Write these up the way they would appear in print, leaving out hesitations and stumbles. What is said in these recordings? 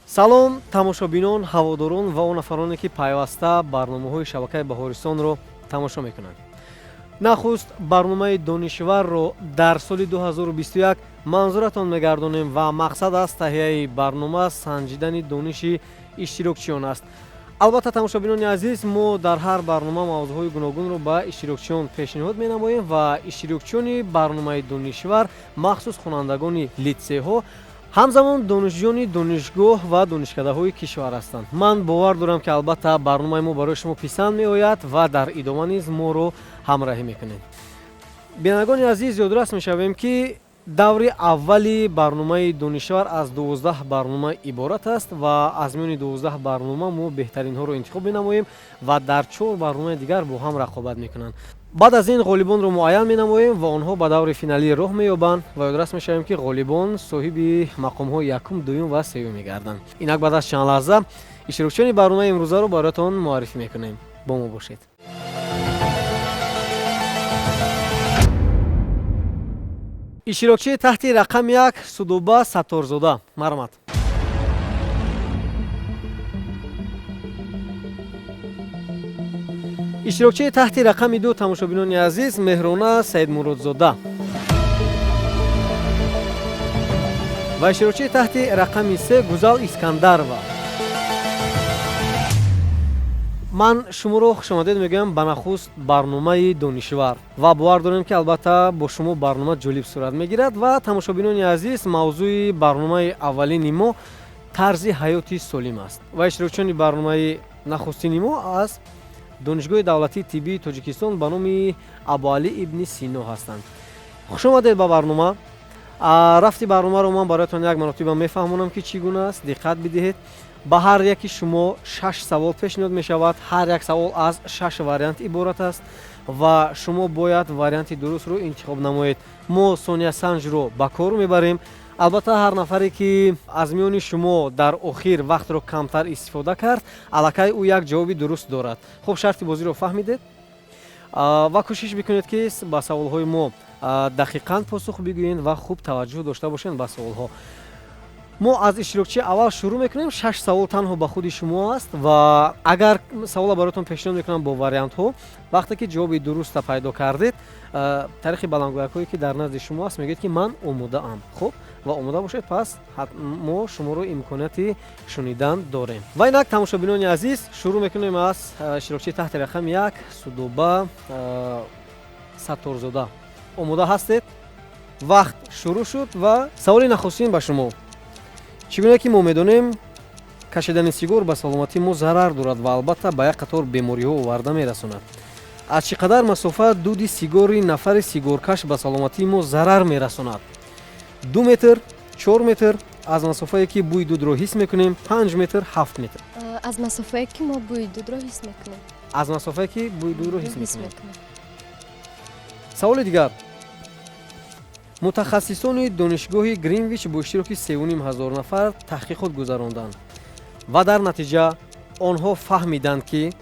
Салом, тамошобинон, ҳаводорон ва он нафароне, ки пайваста барномаҳои шабакаи Баҳористонро тамошо мекунанд. Нахуст барномаи Донишварро дар соли 2021 манзуратон мегардонем ва мақсад аз таҳияи барнома санҷидани дониши иштирокчиён аст. Албатта, тамошобинони азиз, мо дар ҳар барнома мавзӯъҳои гуногунро ба иштирокчиён пешниҳод менамоем ва иштирокчиёни барномаи Донишвар махсус хонандагони литсейҳо, ҳамзамон донишҷӯёни донишгоҳ ва донишкадаҳои кишвар ҳастанд. Ман бовар дорам, ки албатта барномаи мо барои шумо писанд меояд ва дар идома низ моро ҳамроҳӣ мекунед. Бинандагони азиз, ёдрас мешавем, ки даври аввали барномаи Донишвар аз 12 барнома иборат аст ва аз миёни 12 барнома мо беҳтаринҳоро интихоб менамоем ва дар чор барномаи дигар бо ҳам рақобат мекунанд. Баъд аз ин ғолибонро муайян менамоем ва онҳо ба даври финалӣ роҳ меёбанд ва ёдрас мешавем, ки ғолибон соҳиби мақомҳои якум, дуюм ва сеюм мегарданд. Инак, баъд аз чанд лаҳза иштирокчиёни барномаи имрӯзаро бароятон муаррифӣ мекунем. Бо мо бошед. Иштирокчии таҳти рақами 1, Судоба Сатторзода, марҳамат. Иштирокчии таҳти рақами 2, тамошобинони азиз, Меҳрона Саидмуродзода ва иштирокчии таҳти рақами 3, Гузал Искандарова. Ман шуморо хушомадед мегӯям ба нахуст барномаи Донишвар ва бовар дорем, ки албатта бо шумо барнома ҷолиб сурат мегирад. Ва тамошобинони азиз, мавзӯи барномаи аввалини мо тарзи ҳаёти солим аст ва иштирокчиёни барномаи нахустини мо аз Донишгоҳи давлатии тиббии Тоҷикистон ба номи Абуалӣ ибни Сино ҳастанд. Хушомадед ба барнома. Рафти барномаро ман бароятон як маротиба мефаҳмонам, ки чӣ гуна аст. Диққат бидиҳед: ба ҳар яки шумо шаш савол пешниҳод мешавад. Ҳар як савол аз шаш вариант иборат аст ва шумо бояд варианти дурустро интихоб намоед. Мо сониясанҷро ба кор мебарем. Албатта, ҳар нафаре, ки аз миёни шумо дар охир вақтро камтар истифода кард, аллакай ӯ як ҷавоби дуруст дорад. Хуб, шарти бозиро фаҳмидед ва кӯшиш бикунед, ки ба саволҳои мо дақиқан посух бигӯед ва хуб таваҷҷӯҳ дошта бошед ба саволҳо. Мо аз иштирокчии аввал шурӯъ мекунем. Шаш савол танҳо ба худи шумо аст ва агар савола бароятон пешниҳод мекунам бо вариантҳо, вақте ки ҷавоби дуруста пайдо кардед, тариқи баландгӯякҳое, ки дар назди шумо аст, мегӯед, ки ман омодаам. Хуб, ва омода бошед, пас мо шуморо имконияти шунидан дорем. Ва инак, тамошобинони азиз, шурӯъ мекунем аз иштирокчии таҳти рақами 1, Судоба Сатторзода. Омода ҳастед? Вақт шурӯъ шуд ва саволи нахустин ба шумо. Чӣ гуна ки мо медонем, кашидани сигор ба саломатии мо зарар дорад ва албатта ба як қатор бемориҳо оварда мерасонад. Аз чӣ қадар масофа дуди сигори нафари сигоркаш ба саломатии мо зарар мерасонад? 2 метр, 4 метр, аз масофае, ки бӯи дудро ҳис мекунем, 5 метр, 7 метр. Аз масофае, ки мо бӯи дудро ҳис мекунем. Аз масофае, ки бӯи дудро ҳис ҳис мекунем. мекунем. Саволи дигар. Мутахассисони Донишгоҳи Гринвич бо иштироки 3500 нафар таҳқиқот гузаронданд ва дар натиҷа онҳо фаҳмиданд, ки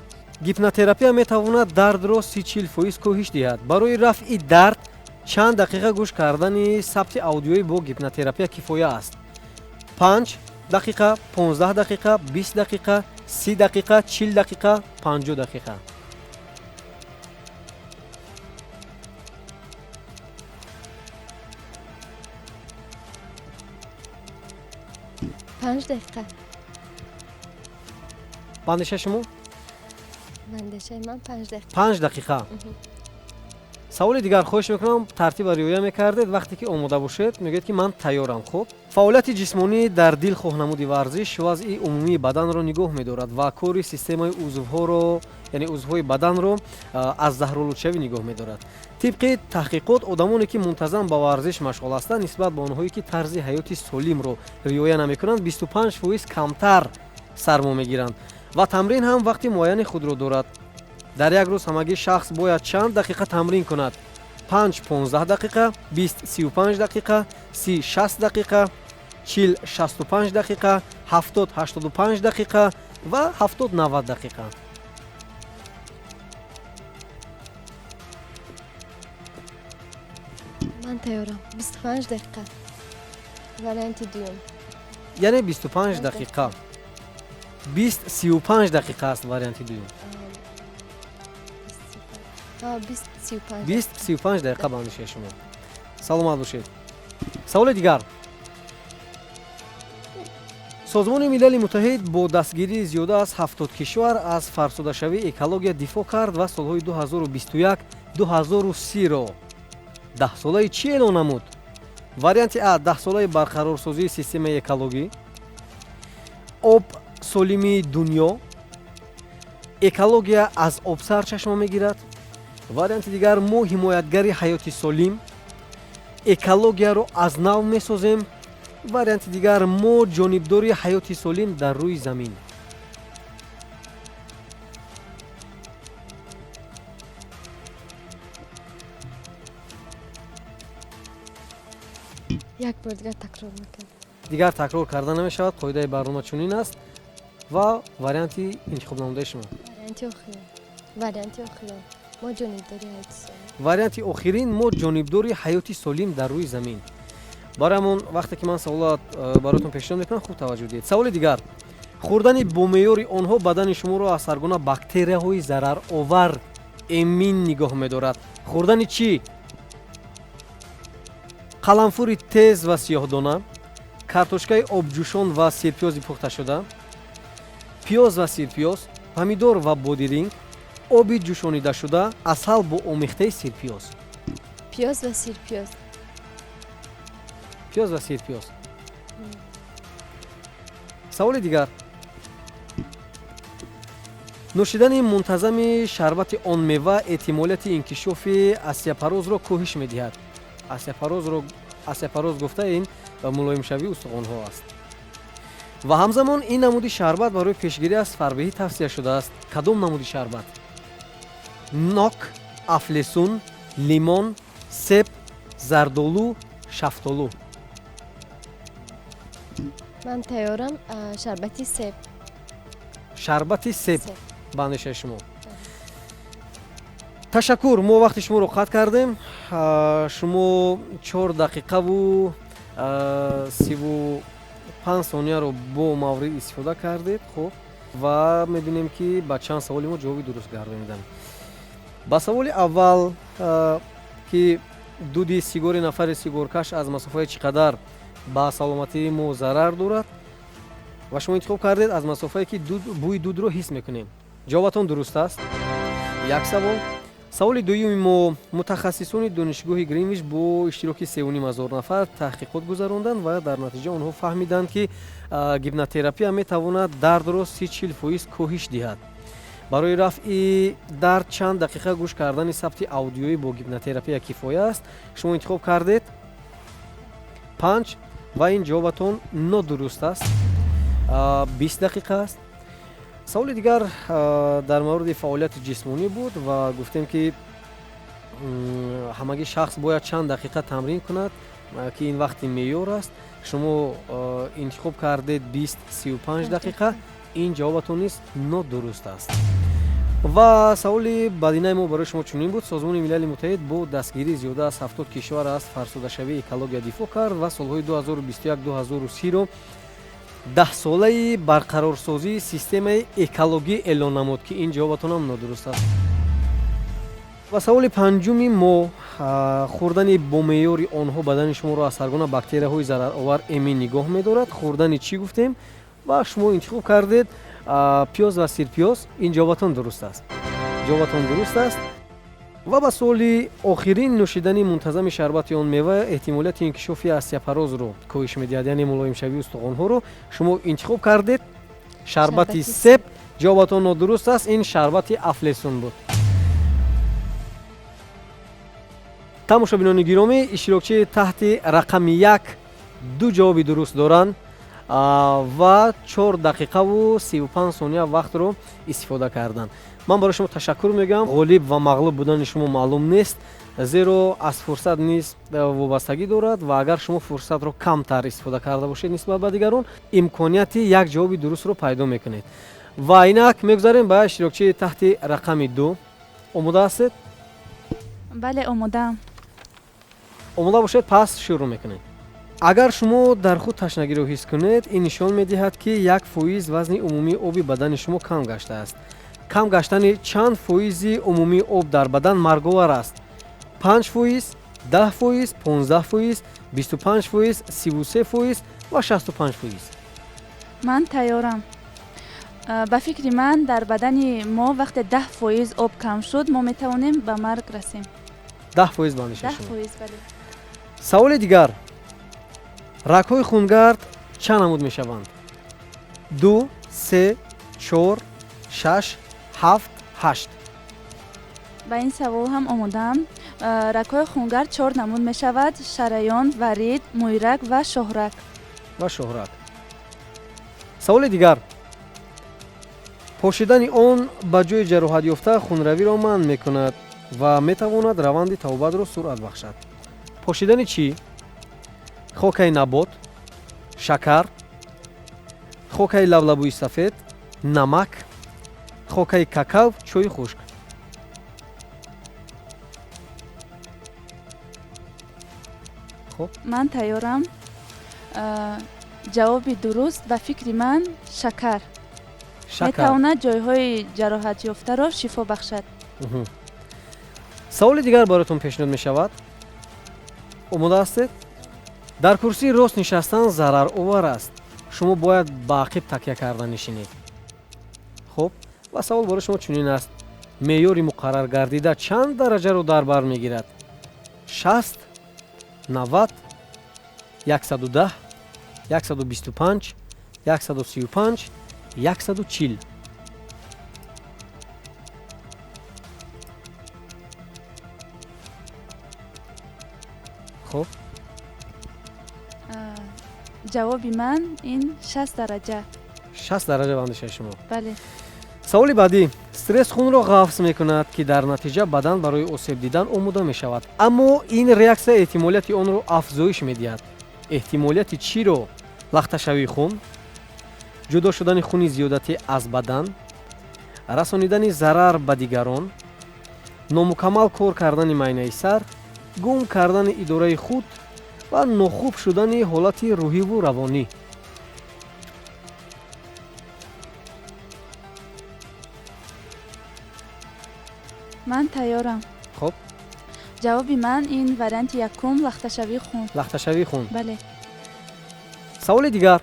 гипнотерапия метавонад дардро 30-40% коҳиш диҳад. Барои рафъи дард чанд дақиқа гӯш кардани сабти аудиоӣ бо гипнотерапия кифоя аст? 5 дақиқа, 15 дақиқа, 20 дақиқа, 30 дақиқа, 40 дақиқа, 50 дақиқа. 5 дақиқа. Ба андешаи шумо? Ба андешаи ман, 5 дақиқа. 5 дақиқа. Саволи дигар. Хоҳиш мекунам, тартиба риоя мекардед. Вақте ки омода бошед, мегӯед, ки ман тайёрам. Хуб, фаъолияти ҷисмонӣ дар дилхоҳ намуди варзиш вазъи умумии баданро нигоҳ медорад ва кори системаи узвҳоро, яъне узвҳои баданро аз заҳролудшавӣ нигоҳ медорад. Тибқи таҳқиқот, одамоне, ки мунтазам ба варзиш машғул ҳастанд, нисбат ба онҳое, ки тарзи ҳаёти солимро риоя намекунанд, 25% камтар сармо мегиранд ва тамрин ҳам вақти муайяни худро дорад. Дар як рӯз ҳамагӣ шахс бояд чанд дақиқа тамрин кунад? 5 15 дақиқа, 20 35 дақиқа, 30 60 дақиқа, 40 65 дақиқа, 70 85 дақиқа ва 70 90 дақиқа. Ман тайёрам. 25 дақиқа, варианти дуюм. Яъне 25 дақиқа. 20-35 дақиқа аст варианти дуюм. 20-35. 20-35 дақиқа ба андешаи шумо. Саломат бошед. Саволи дигар. Созмони Милали Муттаҳид бо дастгирии зиёда аз 70 кишвар аз фарсудашавии экология дифоъ кард ва солҳои 2021-2030-ро даҳсолаи чӣ эълон намуд? Варианти а: даҳсолаи барқарорсозии системаи экологӣ, об солимии дунё, экология аз об сарчашма мегирад. Варианти дигар: мо ҳимоятгари ҳаёти солим, экологияро аз нав месозем. Варианти дигар: мо ҷонибдори ҳаёти солим дар рӯи замин. Як бор дигар такрор мекунам. Дигар такрор карда намешавад, қоидаи барнома чунин аст. Ва варианти интихобнамудаи шумо? Варианти охирин, варианти охирин: мо ҷонибдори ҳаёти солим. Варианти охирин: мо ҷонибдори ҳаёти солим дар рӯи замин. Барои ҳамон вақте ки ман саволат бароятон пешниҳод мекунам, хуб таваҷҷӯҳ диҳед. Саволи дигар. Хӯрдани бомеъёри онҳо бадани шуморо аз ҳаргуна бактерияҳои зараровар эмин нигоҳ медорад. Хӯрдани чӣ? Қаламфури тез ва сиёҳдона, картошкаи обҷӯшон ва сирпиёзи пухташуда, пиёз ва сирпиёз, помидор ва бодиринг, оби ҷӯшонидашуда, асал бо омехтаи сирпиёз. Пиёз ва сирпиёз. Пиёз ва сирпиёз. Саволи дигар. Нӯшидани мунтазами шарбати он мева эҳтимолияти инкишофи остеопорозро коҳиш медиҳад. Остеопорозро, остеопороз гуфта, ин мулоимшавии устухонҳо аст. Ва ҳамзамон ин намуди шарбат барои пешгирӣ аз фарбеҳӣ тавсия шудааст. Кадом намуди шарбат? Нок, афлесун, лимон, себ, зардолу, шафтолу. Ман тайёрам. Шарбати себ. Шарбати себ. Себ. Ба андешаи шумо. Ташаккур, мо вақти шуморо қатъ кардем. Шумо 4 дақиқаву 35 сонияро бо маврид истифода кардед. Хуб, ва мебинем, ки ба чанд саволи мо ҷавоби дуруст гардониданд. Ба саволи аввал, ки дуди сигори нафари сигоркаш аз масофаи чӣ қадар ба саломатии мо зарар дорад, ва шумо интихоб кардед аз масофае, ки бӯи дудро ҳис мекунем. Ҷавобатон дуруст аст. Як савол. Саволи дуюми мо: мутахассисони Донишгоҳи Гринвич бо иштироки 3,5 ҳазор нафар таҳқиқот гузаронданд ва дар натиҷа онҳо фаҳмиданд, ки гипнотерапия метавонад дардро 30-40% коҳиш диҳад. Барои рафъи дард чанд дақиқа гӯш кардани сабти аудиоӣ бо гипнотерапия кифоя аст? Шумо интихоб кардед панҷ ва ин ҷавобатон нодуруст аст, 20 дақиқа аст. Саволи дигар дар мавриди фаъолияти ҷисмонӣ буд ва гуфтем, ки ҳамагӣ шахс бояд чанд дақиқа тамрин кунад, ки ин вақти меъёр аст. Шумо интихоб кардед 20-35 дақиқа. Ин ҷавобатон низ нодуруст аст. Ва саволи баъдинаи мо барои шумо чунин буд: Созмони Милали Муттаҳид бо дастгирии зиёда аз 70 кишвар аз фарсудашавии экология дифоъ кард ва солҳои 2021-2030-ро даҳсолаи барқарорсозии системаи экологӣ эълон намуд, ки ин ҷавобатонам нодуруст аст. Ва саволи панҷуми мо: хӯрдани бомеъёри онҳо бадани шуморо аз ҳаргуна бактерияҳои зараровар эмин нигоҳ медорад. Хӯрдани чӣ гуфтем ва шумо интихоб кардед пиёз ва сирпиёз. Ин ҷавобатон дуруст аст, ҷавобатон дуруст аст. Ва ба суоли охирин: нӯшидани мунтазами шарбати он мева эҳтимолияти инкишофи остеопорозро коҳиш медиҳад, яъне мулоимшавии устухонҳоро. Шумо интихоб кардед шарбати себ. Ҷавобатон нодуруст аст, ин шарбати афлесун буд. Тамошобинони гиромӣ, иштирокчии таҳти рақами як ду ҷавоби дуруст доранд ва 4 дақиқаву 35 сония вақтро истифода карданд. Ман барои шумо ташаккур мегӯям. Ғолиб ва мағлуб будани шумо маълум нест, зеро аз фурсат низ вобастагӣ дорад ва агар шумо фурсатро камтар истифода карда бошед нисбат ба дигарон, имконияти як ҷавоби дурустро пайдо мекунед. Ва инак мегузарем ба иштирокчии таҳти рақами ду. Омода ҳастед? Бале, омодаам. Омода бошед, пас шурӯъ мекунем. Агар шумо дар худ ташнагиро ҳис кунед, ин нишон медиҳад, ки 1% вазни умумии оби бадани шумо кам гаштааст. Кам гаштани чанд фоизи умумии об дар бадан марговар аст? 5%, 10%, 15%, 25%, 33% ва 65%. Ман тайёрам. Ба фикри ман, дар бадани мо вақте 10% об кам шуд, мо метавонем ба марг расем. 10% ба андешаи 10 шумо? фоиз, бале. Саволи дигар: рагҳои хунгард чанд намуд мешаванд? Ду, се, чор, шаш, ҳафт, ҳашт. Ба ин савол ҳам омодаам. Рагҳои хунгард чор намуд мешавад: шараён, варид, мӯйрак ва шоҳрак. Ва шоҳрак. Саволи дигар: пошидани он ба ҷои ҷароҳатёфта хунравиро манъ мекунад ва метавонад раванди табобатро суръат бахшад. Пошидани чӣ? Хокаи набот, шакар, хокаи лаблабӯи сафед, намак, хокаи какав, чойи хушк. Хуб. Ман тайёрам. Ҷавоби дуруст ба фикри ман шакар. Шакар. Метавонад ҷойҳои ҷароҳатёфтаро шифо бахшад. Саволи дигар бароятон пешниҳод мешавад. Омода ҳастед? Дар курсии рост нишастан зараровар аст, шумо бояд ба ақиб такя карда нишинед. Хуб, ва савол барои шумо чунин аст: меъёри муқаррар гардида чанд дараҷаро дар бар мегирад? 60, 90, 110, 125, 135, 140. Хуб. Ҷавоби ман ин 60 дараҷа. 60 дараҷа ба андешаи шумо? Бале. Саволи баъдӣ: стресс хунро ғафз мекунад, ки дар натиҷа бадан барои осеб дидан омода мешавад, аммо ин реаксия эҳтимолияти онро афзоиш медиҳад. Эҳтимолияти чиро? Лахташавии хун, ҷудо шудани хуни зиёдатӣ аз бадан, расонидани зарар ба дигарон, номукаммал кор кардани майнаи сар, гум кардани идораи худ ва нохуб шудани ҳолати рӯҳиву равонӣ. Ман тайёрам. Хуб. Ҷавоби ман ин варианти якум, лахташавии хун. Лахташавии хун. Бале. Саволи дигар: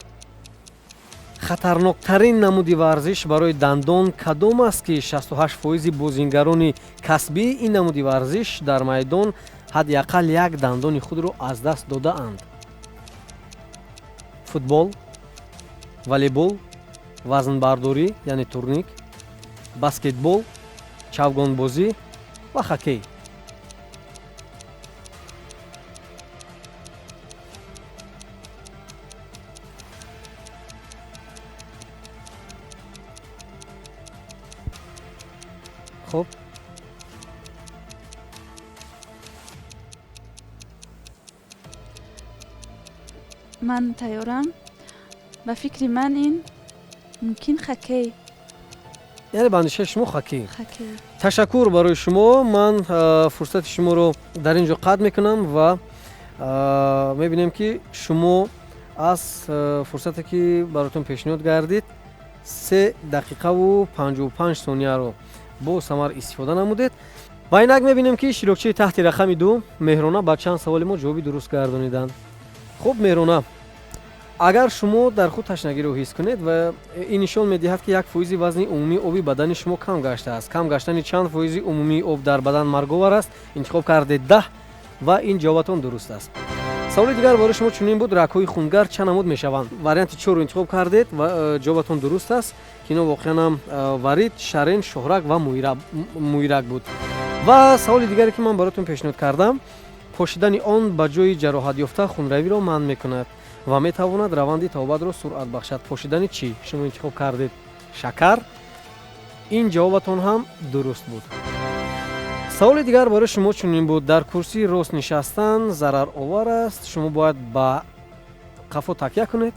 хатарноктарин намуди варзиш барои дандон кадом аст, ки 68 фоизи бозингарони касбии ин намуди варзиш дар майдон ҳадди ақал як дандони худро аз даст додаанд? Футбол, волейбол, вазнбардорӣ, яъне турник, баскетбол, чавгонбозӣ ва хоккей. Хуб. Ман тайёрам. Ба фикри ман, ин мумкин хоккей. Яъне ба андешаи шумо хоккей? Хоккей. Ташаккур барои шумо. Ман фурсати шуморо дар ин ҷо қатъ мекунам ва мебинем, ки шумо аз фурсате, ки бароятон пешниҳод гардид, 3 дақиқаву 55 сонияро бо самар истифода намудед. Ва инак мебинем, ки иштирокчии таҳти рақами 2, Меҳрона, ба чанд саволи мо ҷавоби дуруст гардониданд. Хуб, Меҳрона, агар шумо дар худ ташнагиро ҳис кунед ва ин нишон медиҳад, ки 1% вазни умумии оби бадани шумо кам гаштааст, кам гаштани чанд фоизи умумии об дар бадан марговар аст? Интихоб кардед 10 ва ин ҷавобатон дуруст аст. Саволи дигар барои шумо чунин буд: рагҳои хунгард чанд намуд мешаванд? Варианти чорро интихоб кардед ва ҷавобатон дуруст аст, ки ино воқеан ҳам варид, шарен, шоҳрак ва мӯйрак буд. Ва саволи дигаре, ки ман бароятон пешниҳод кардам: пошидани он ба ҷои ҷароҳатёфта хунравиро манъ мекунад ва метавонад раванди табобатро суръат бахшад. Пошидани чӣ? Шумо интихоб кардед шакар. Ин ҷавобатон ҳам дуруст буд. Саволи дигар барои шумо чунин буд: дар курсии рост нишастан зараровар аст, шумо бояд ба қафо такя кунед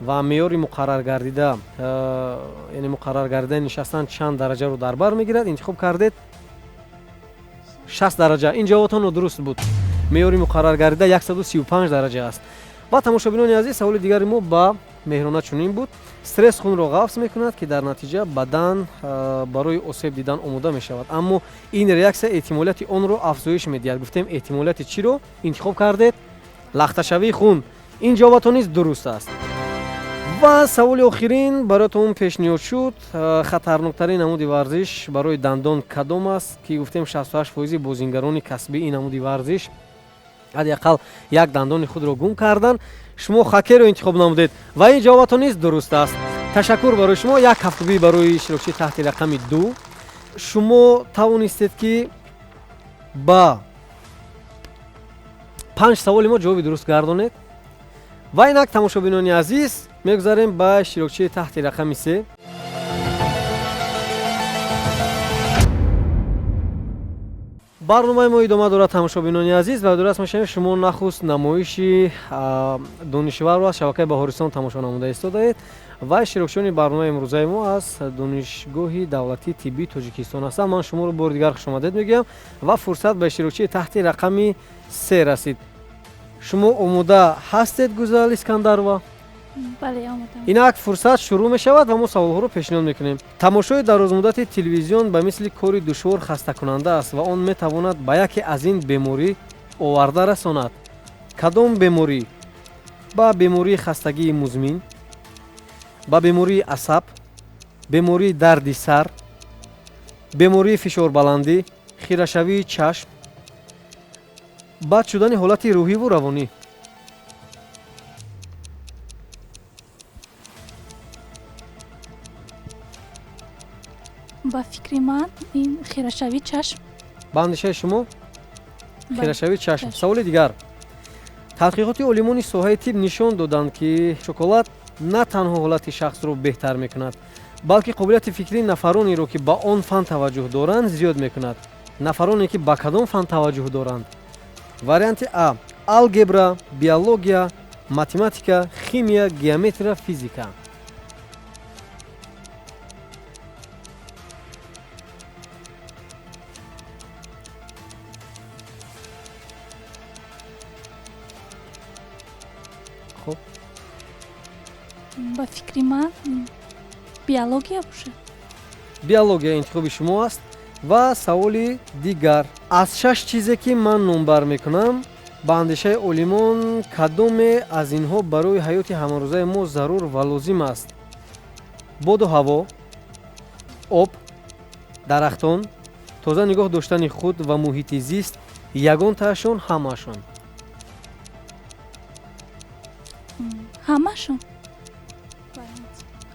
ва меъёри муқаррар гардида, яъне муқаррар гардидани нишастан чанд дараҷаро дар бар мегирад? Интихоб кардед 60 дараҷа. Ин ҷавобатон нодуруст буд. Меъёри муқаррар гардида 135 дараҷа аст. Ва, тамошобинони азиз, саволи дигари мо ба Меҳрона чунин буд: стресс хунро ғафз мекунад, ки дар натиҷа бадан барои осеб дидан омода мешавад, аммо ин реаксия эҳтимолияти онро афзоиш медиҳад. Гуфтем, эҳтимолияти чиро интихоб кардед? Лахташавии хун. Ин ҷавобатон низ дуруст аст. Ва саволи охирин бароятон пешниҳод шуд: хатарноктарин намуди варзиш барои дандон кадом аст, ки гуфтем, 68 фоизи бозингарони касбии ин намуди варзиш ҳадди ақал як дандони худро гум карданд? Шумо хоккейро интихоб намудед ва ин ҷавобатон низ дуруст аст. Ташаккур барои шумо. Як кафкӯбӣ барои иштирокчии таҳти рақами 2. Шумо тавонистед, ки ба панҷ саволи мо ҷавоби дуруст гардонед. Ва инак, тамошобинони азиз, мегузарем ба иштирокчии таҳти рақами 3. Барномаи мо идома дорад, тамошобинони азиз, ва дураст мешавем, шумо нахуст намоиши донишварро аз шабакаи Баҳористон тамошо намуда истодаед ва иштирокчиёни барномаи имрӯзаи мо аз Донишгоҳи давлатии тиббии Тоҷикистон ҳастанд. Ман шуморо бори дигар хушомадед мегӯям ва фурсат ба иштирокчии таҳти рақами 3 расид. Шумо омода ҳастед, Гузал Искандарова? Бале, омодам. Инак, фурсат шурӯъ мешавад ва мо саволҳоро пешниҳод мекунем. Тамошои дарозмуддати телевизион ба мисли кори душвор хастакунанда аст ва он метавонад ба яке аз ин беморӣ оварда расонад. Кадом беморӣ? Ба бемории хастагии музмин, ба бемории асаб, бемории дарди сар, бемории фишорбаландӣ, хирашавии чашм, бад шудани ҳолати рӯҳиву равонӣ. Ба фикри ман, ин хирашавии чашм. Ба андешаи шумо, Бале. хирашавии чашм. Чашм. Саволи дигар: таҳқиқоти олимони соҳаи тиб нишон доданд, ки шоколад на танҳо ҳолати шахсро беҳтар мекунад, балки қобилияти фикрии нафаронеро, ки ба он фан таваҷҷӯҳ доранд, зиёд мекунад. Нафароне, ки ба кадом фан таваҷҷӯҳ доранд? Варианти а: алгебра, биология, математика, химия, геометрия, физика. Хуб. Ба фикри ман, биология бошад. Биология интихоби шумо аст. Ва саволи дигар: аз шаш чизе, ки ман номбар мекунам, ба андешаи олимон кадоме аз инҳо барои ҳаёти ҳамарӯзаи мо зарур ва лозим аст? Боду ҳаво, об, дарахтон, тоза нигоҳ доштани худ ва муҳити зист, ягонтаашон, ҳамаашон. Ҳамашон.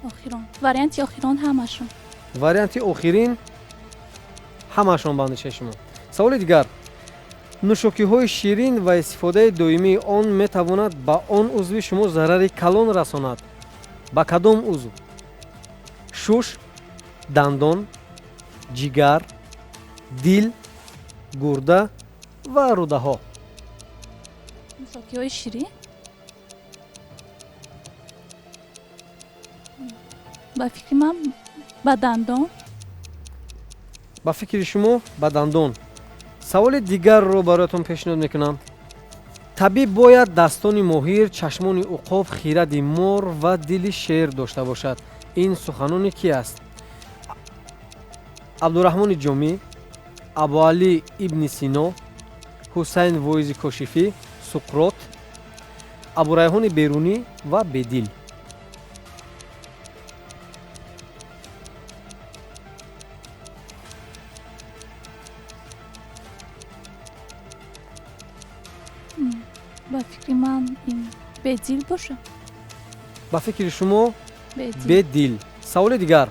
Охирон, варианти охирон, ҳамашон. Варианти охирин ҳамаашон ба андешаи шумо. Саволи дигар: нӯшокиҳои ширин ва истифодаи доимии он метавонад ба он узви шумо зарари калон расонад. Ба кадом узв? Шуш, дандон, ҷигар, дил, гурда ва рӯдаҳо. Нӯшокиҳои ширин, ба фикри ман, ба дандон. Ба фикри шумо, ба дандон. Саволи дигарро бароятон пешниҳод мекунам: табиб бояд дастони моҳир, чашмони уқоб, хиради мор ва дили шер дошта бошад. Ин суханони ки аст? Абдураҳмони Ҷомӣ, Абуалӣ ибни Сино, Ҳусайн Воизи Кошифӣ, Суқрот, Абурайҳони Берунӣ ва Бедил. Ба фикри ман, ин Бедил бошад. Ба фикри шумо, Бедил. Бедил. Саволи дигар: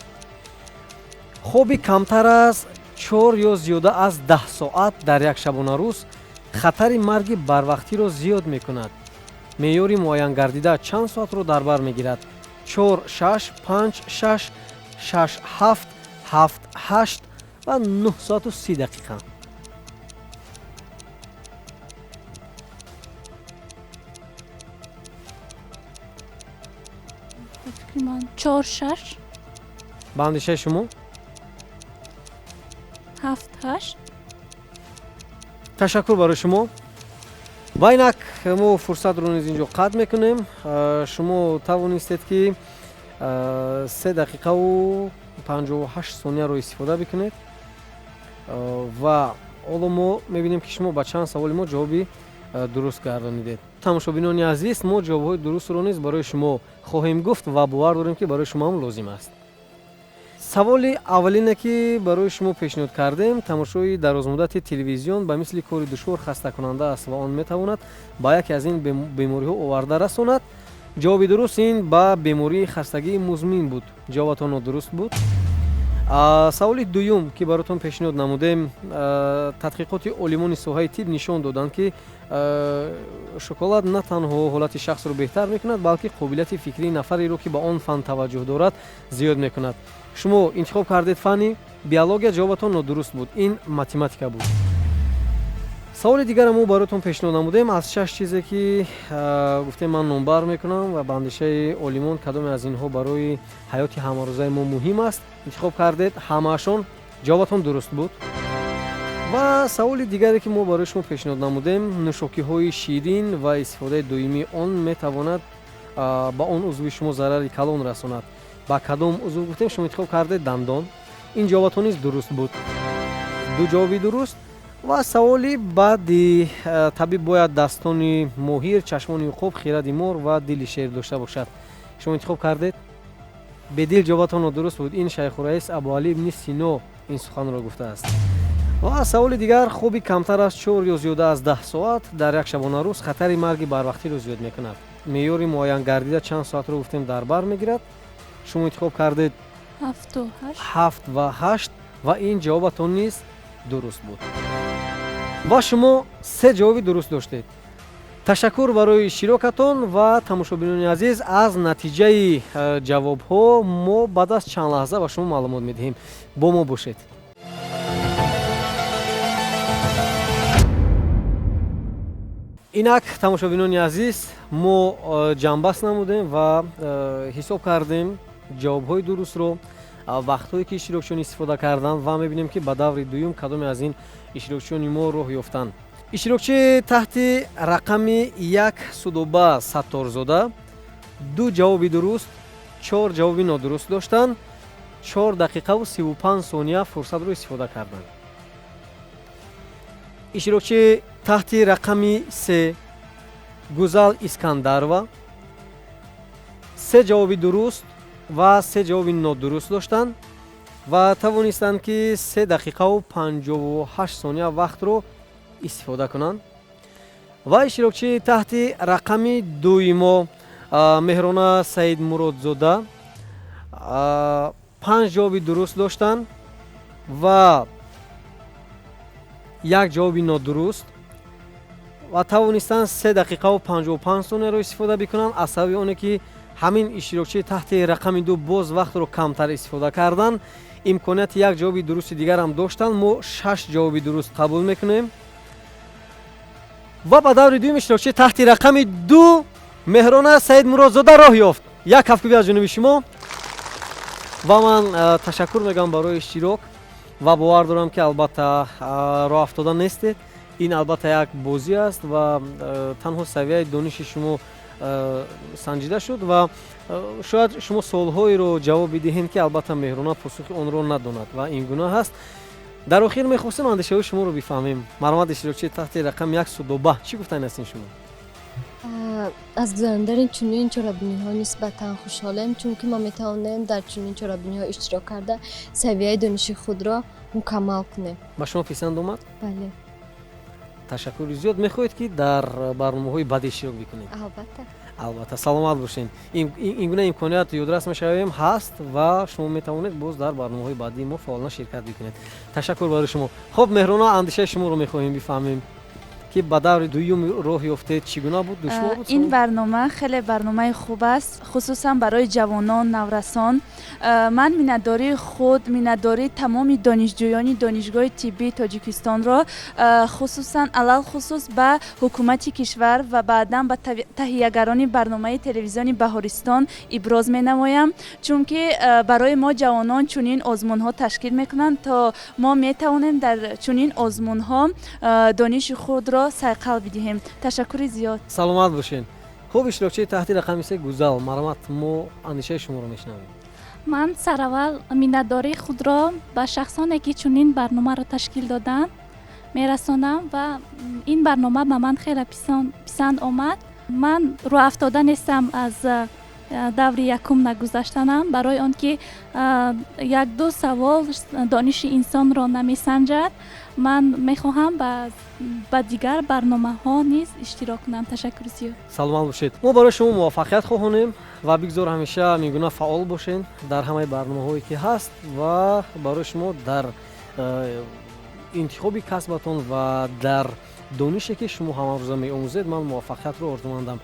хоби камтар аз 4 ё зиёда аз 10 соат дар як шабонарӯз хатари марги барвақтиро зиёд мекунад. Меъёри муайянгардида чанд соатро дар бар мегирад? 4, 6, 5, 6, 6, 7, 7, 8 ва 9 соату 30 дақиқа. Ба фикри ман, 4, 6. Ба андешаи шумо? 7, 8. Ташаккур барои шумо. Ва инак мо фурсатро низ инҷо қатъ мекунем. Шумо тавонистед, ки 3 дақиқаву 58 сонияро истифода бикунед. Ва ҳоло мо мебинем, ки шумо ба чанд саволи мо ҷавоби дуруст гардонидед. Тамошобинони азиз, мо ҷавобҳои дурустро низ барои шумо хоҳем гуфт ва бовар дорем, ки барои шумо ҳам лозим аст. Саволи аввалине, ки барои шумо пешниҳод кардем: тамошои дарозмуддати телевизион ба мисли кори душвор хастакунанда аст ва он метавонад ба яке аз ин бемориҳо оварда расонад. Ҷавоби дуруст ин ба бемории хастагии музмин буд. Ҷавобатон нодуруст буд. Саволи дуюм, ки баротон пешниҳод намудем: тадқиқоти олимони соҳаи тиб нишон доданд, ки шоколад на танҳо ҳолати шахсро беҳтар мекунад, балки қобилияти фикрии нафареро, ки ба он фан таваҷҷӯҳ дорад, зиёд мекунад. Шумо интихоб кардед фанни биология. Ҷавобатон нодуруст буд, ин математика буд. Саволи дигаре мо баротон пешниҳод намудем: аз шаш чизе, ки гуфтем, ман номбар мекунам ва ба андешаи олимон кадоме аз инҳо барои ҳаёти ҳамарӯзаи мо муҳим аст? Интихоб кардед ҳамаашон. Ҷавобатон дуруст буд. Ва саволи дигаре, ки мо барои шумо пешниҳод намудем: нӯшокиҳои ширин ва истифодаи доимии он метавонад ба он узви шумо зарари калон расонад. Ба кадом узв гуфтем, шумо интихоб кардед дандон. Ин ҷавобатон низ дуруст буд. Ду ҷавоби дуруст. Ва саволи баъди: табиб бояд дастони моҳир, чашмони уқоб, хиради мор ва дили шер дошта бошад. Шумо интихоб кардед бедил. Ҷавобатон нодуруст буд, ин Шайхураис Абуалӣ ибни Сино ин суханро гуфтааст. Ва саволи дигар: хоби камтар аз 4 ё зиёда аз 10 соат дар як шабонарӯз хатари марги барвақтиро зиёд мекунад. Меъёри муайян гардида чанд соатро гуфтем дар бар мегирад? Шумо интихоб кардед 7-8. 7 ва 8 ва ин ҷавобатон низ дуруст буд ва шумо се ҷавоби дуруст доштед. Ташаккур барои иштирокатон. Ва тамошобинони азиз, аз натиҷаи ҷавобҳо мо баъд аз чанд лаҳза ба шумо маълумот медиҳем. Бо мо бошед. Инак, тамошобинони азиз, мо ҷамъбаст намудем ва ҳисоб кардем ҷавобҳои дурустро, вақтҳое, ки иштирокчиён истифода карданд, ва мебинем, ки ба даври дуюм кадоме аз ин иштирокчиёни мо роҳ ёфтанд. Иштирокчии таҳти рақами 1 Судоба Сатторзода ду ҷавоби дуруст, чор ҷавоби нодуруст доштанд, 4 дақиқаву 35 сония фурсатро истифода карданд. Иштирокчии таҳти рақами 3 Гузал Искандарова се ҷавоби дуруст ва се ҷавоби нодуруст доштанд ва тавонистанд, ки 3 дақиқаву 58 сония вақтро истифода кунанд. Ва иштирокчии таҳти рақами 2-и мо Меҳрона Саидмуродзода панҷ ҷавоби дуруст доштанд ва як ҷавоби нодуруст ва тавонистанд 3 дақиқаву 55 сонияро истифода бикунанд. Аз сабаби оне ки ҳамин иштирокчии таҳти рақами 2 боз вақтро камтар истифода карданд, имконияти як ҷавоби дурусти дигарам доштанд, мо шаш ҷавоби дуруст қабул мекунем. Ва ба даври дуюм иштирокчии таҳти рақами 2 Меҳрона Саидмуродзода роҳ ёфт. Як кафкӯбӣ аз ҷониби шумо. Ва ман ташаккур мегӯям барои иштирок ва бовар дорам, ки албатта роҳ афтода нестед. Ин албатта як бозӣ аст ва танҳо савияи дониши шумо санҷида шуд ва шояд шумо суолҳоеро ҷавоб бидиҳед, ки албатта Меҳрона посухи онро надонад ва ин гуна ҳаст. Дар охир мехостем андешаҳои шуморо бифаҳмем. Марҳамат, иштирокчии таҳти рақами 1 Судоба, чӣ гуфтани ҳастин шумо? Аз гузарондани чунин чорабиниҳо нисбатан хушҳолем, чунки мо метавонем дар чунин чорабиниҳо иштирок карда, савияи дониши худро мукаммал кунем. Ба шумо писанд омад? Бале. Ташаккури зиёд. Мехоҳед, ки дар барномаҳои баъдӣ иштирок бикунед? Албатта. Албатта, саломат бошед. Ин гуна имконият, ёдрас мешавем, ҳаст ва шумо метавонед боз дар барномаҳои баъдии мо фаъолона ширкат бикунед. Ташаккур барои шумо. Хуб, Меҳрона, андешаи шуморо мехоҳем бифаҳмем, ки ба даври дуюм роҳ ёфтед. Чӣ гуна буд? Душвор буд? Ин барнома хеле барномаи хуб аст, хусусан барои ҷавонон, наврасон. Ман миннатдории худ, миннатдории тамоми донишҷӯёни Донишгоҳи тиббии Тоҷикистонро, хусусан, алалхусус ба ҳукумати кишвар ва баъдан ба таҳиягарони барномаи телевизиони Баҳористон иброз менамоям, чунки барои мо ҷавонон чунин озмунҳо ташкил мекунанд, то мо метавонем дар чунин озмунҳо дониши худро худро сайқал бидиҳем. Ташаккури зиёд. Саломат бошед. Хуб, иштирокчии таҳти рақами 3, Гузал, марҳамат, мо андешаи шуморо мешунавем. Ман сараввал миннатдории худро ба шахсоне, ки чунин барномаро ташкил доданд, мерасонам ва ин барнома ба ман хеле писанд омад. Ман рӯҳафтода нестам аз даври якум нагузаштанам, барои он ки якду савол дониши инсонро намесанҷад. Ман мехоҳам ба дигар барномаҳо низ иштирок кунам. Ташаккури зиёд. Саломат бошед. Мо барои шумо муваффақият хоҳонем ва бигзор ҳамеша ҳамин фаъол бошед дар ҳамаи барномаҳое, ки ҳаст, ва барои шумо дар интихоби касбатон ва дар донише, ки шумо ҳамарӯза меомӯзед, ман муваффақиятро орзумандам.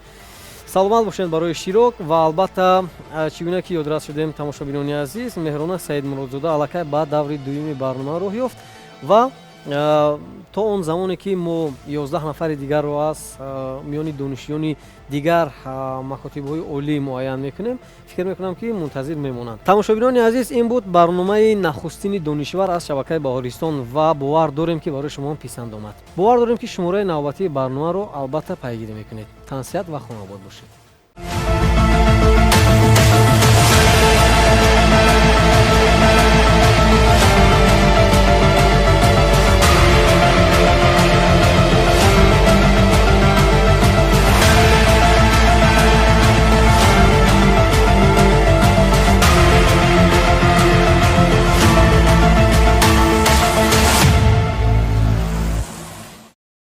Саломат бошед барои иштирок. Ва албатта, чӣ гуна ки ёдрас шудем, тамошобинони азиз, Меҳрона Саидмуродзода аллакай ба даври дуюми барнома роҳ ёфт ва то он замоне, ки мо 11 нафари дигарро аз миёни донишҷӯёни дигар макотибҳои олӣ муайян мекунем, фикр мекунам, ки мунтазир мемонанд. Тамошобинони азиз, ин буд барномаи нахустини «Донишвар» аз шабакаи Баҳористон ва бовар дорем, ки барои шумо писанд омад. Бовар дорем, ки шумораи навбатии барномаро албатта пайгирӣ мекунед. Тансиҳат ва хонаобод бошед.